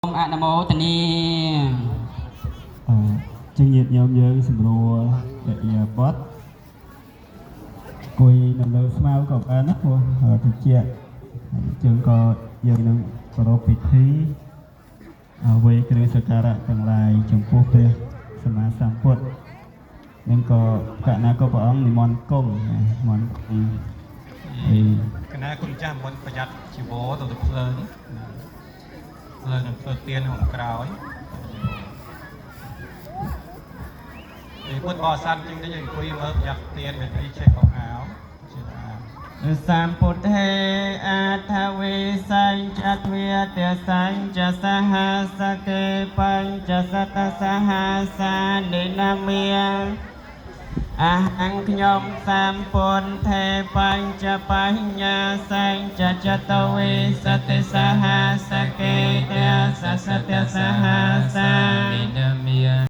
អនុមោទនា អឺចឹងញាតិញោមយើងសម្រួលឥរិយាបថអង្គុយនៅលើស្មៅក៏បានណាព្រោះតិចហើយជើងក៏យើងនឹងប្រារព្ធពិធីអ្វីគ្រឿងសក្ការៈទាំងឡាយចំពោះព្រះសម្មាសម្ពុទ្ធនឹងក៏កណ្ណាក៏ព្រះអង្គនិមន្តគង់ណានិមន្តគង់ហើយ កណាគុណចាស់មុនប្រយ័ត្នជីវរទៅទៅភ្លើងភ្លើងនឹងធ្វើទៀនក្នុងក្រោយឯពុទ្ធបរិស័ទជាងនេះយើងអង្គុយមើលប្រយ័ត្នទៀនវាទីចេះកោអាវជាអាវ សម្ពុទ្ធេអាថវេសញ្ចទ្វេទសញ្ចសហសកេបញ្ចសតសហសានិនាមាអហង្ខ្ញុំសម្ពុទ្ធេបញ្ចបញ្ញាសញ្ចចតវេសតិសហសកេទសសតិសហសា